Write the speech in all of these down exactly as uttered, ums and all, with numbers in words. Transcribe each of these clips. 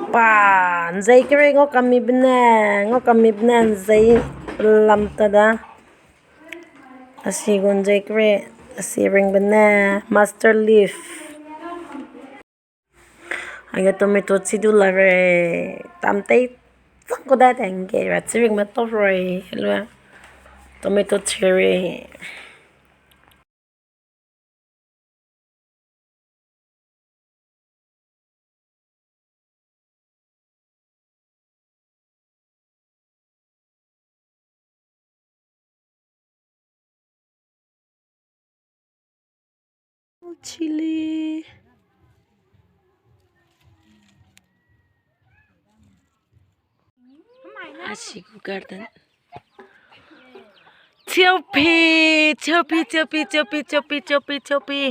Pa, nzei kere ngau kami bene, ngau kami bene nzei lam ta da. Asi gu nzei kere, asi ring bene, master leaf. Age tomato chi du la re, tam tei chang ku da tei nge ra chi ring me to roi, helua. Tomato chi re. Chili. Asi gu garden. Chiopi, chiopi, chiopi, chiopi, chiopi, chiopi, chiopi.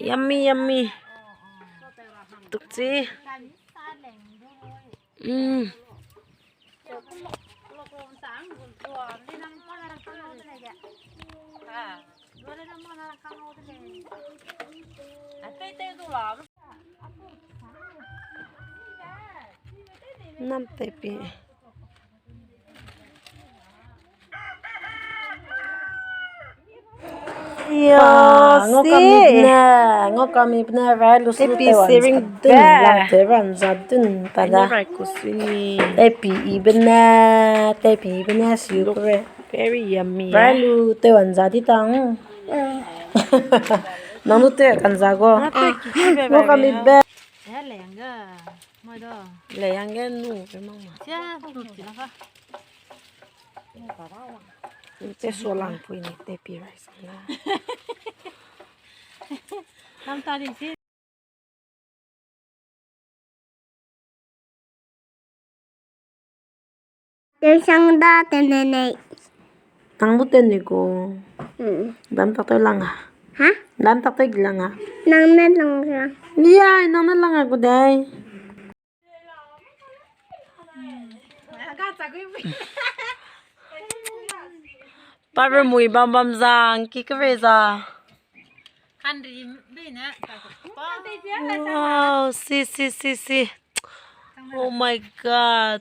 Yummy, yummy. Tukchi. Mm. Nam tepi. Yo, ngau kami bene, ngau kami bene, rai lu su tepi te wan siring sa dun, lam te wan sa dun, tada. Rai ku sini. Tepi i bene, tepi i bene, si lu kere. Very yummy. Rai lu te wan sa di tang. Nang lu te kan sa go. Ngau kami be. Lei yang ge nu, pe mang ma. Te so lang pui ni, tepi rice na. Tam ta di si. Tew sang da te ne nei. Nang lu te ne ko. Mm. Dam tak tew lang a. Ha? Dam tak tew gi lang a. Nang ne lang a. Yai, nang ne lang a gu dei. Parmui bam bam zang, ki kere za. Kanri be ne. Wow, si, si, si, si. Oh my God.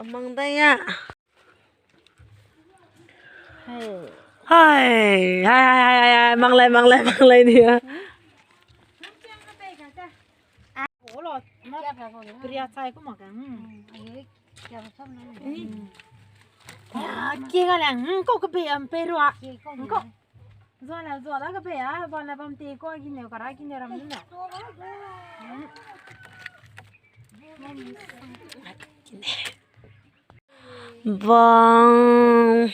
Amang da ya. Hai, hai, hai, hai, hai, hai, mang lai, mang lai, mang lai ni ya. Olo, ma, priya chai ko ma ka, hmm. Hmm. Ya, ke ga lang, hmm, ko ke pe am pe rua. Ko. Zua la, zua la ke pe a, ba la bam te ko, ki ne ka ra, ki ne ram ne. Hmm. Bang.